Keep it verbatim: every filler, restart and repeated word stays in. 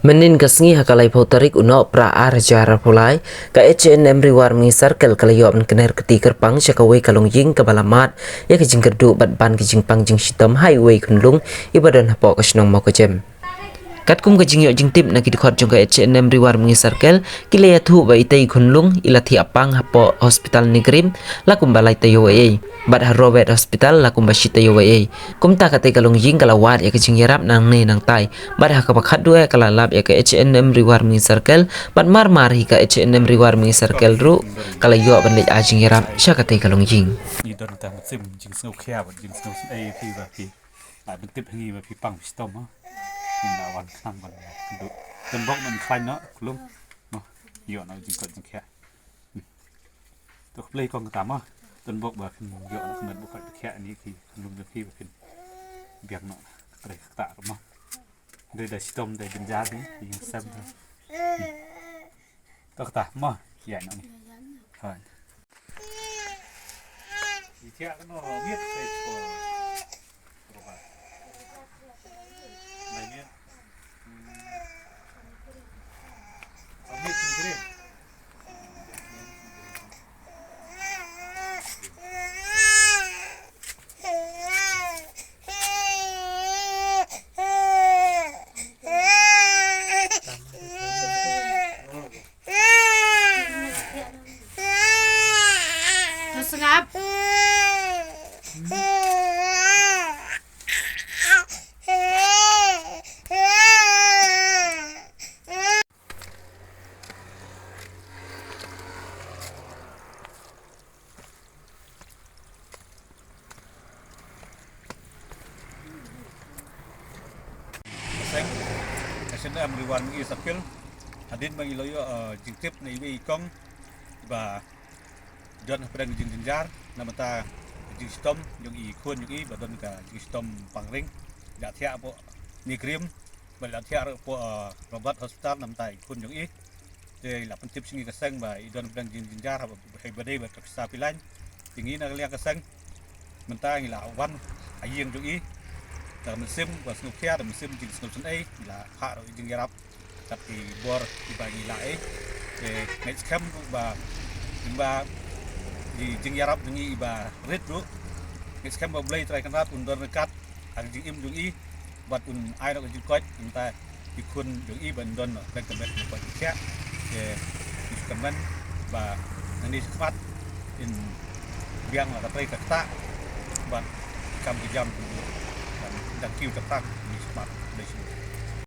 Mynnin ka sngi ha ka laiphew tarik u Nohprah ar hajar arphew lai, ka H N M Ri War Mihngi Circle ka la ïoh ban kner kti kyrpang sha kawei ka longïing kaba la mad ïa ka jingkyrduh bad ban ka jingpang jingshitom ha iwei i khunlung iba don hapoh ka shnong Mawkajam. Katkum ka jingïoh jingtip na ki dkhot jong ka H N M Ri War Mihngi Circle, ki la ïathuh ba itei i khunlung i la thiah pang hapoh hospital NEIGRIHMS la kumba lai taïew eiei, bad ha Roberts Hospital la kumba shi taïew eiei. Kumta katei ka longïing ka la wad ïa ka jingïarap nangne nangtai, bad ha kaba khatduh eh ka la lap ïa ka H N M Ri War Mihngi Circle, bad mar mar hi ka H N M Ri War Mihngi Circle ruh ka la ïoh ban leit ai jingïarap sha katei ka longïing. Ngi don tang mynsiem jingsngewkhia bad jingsngewsynei ïa phi ba phi la pyntip ha ngi ba phi pang phi shitom, ha. Ngi la wan khnang ban kynduh. Don bok, men khlaiñ noh, khunlung. Noh, ïoh noh jingkoit jingkhiah. Hmm. To khublei kong kata mo. Don bok ba phin ïoh noh ka met ba koit ba khiah, ïa ki khunlung jong phi ba phin biang noh ka trei ka ktah ruh mo. Dei da shitom dei jynjar, dei ïing sem. Hmm. To kata mo, ïa noh ni. Hooid. Ïa thiah kano miet, Sngap. Seng, H N M Ri War Mihngi Circle. Hadien ba ngi la ïoh, eh, jingtip na iwei i kong ba don hapdeng jingjynjar na bynta jingshitom jong i khun jong i ba don ka jingshitom pangring, da thiah hapoh NEIGRIHMS, ba la thiah ruh hapoh, eh, Roberts Hospital na bynta i khun jong i. Te la pyntip sha ngi ka seng ba i don hapdeng jingjynjar haba dei bad ka pisa pilaiñ. Te ngi na ka liang ka seng mynta ngi la wan ha ïing jong i da ka mynsiem ba sngewkhia, da ka mynsiem jingsngewsynei, ngi la phah ruh i jingïarap kat ki bor iba ngi lah ei. Te ngeit skhem ruh ba, ba i jingïarap jong ngi iba rit ruh, ngeit skhem ba U Blei Trai Kynrad un don ryngkat ha ka jingim jong i bad un ai noh ka jingkoit na bynta i khun jong i ban don noh pdeng ka met ka koit ka khiah. Te ngi sngewkmen ba nangne shakhmat in biang la ka trei ka ktah bad kam ki jam jong u ban dang kiew ka tang. Ngi sngewkmen.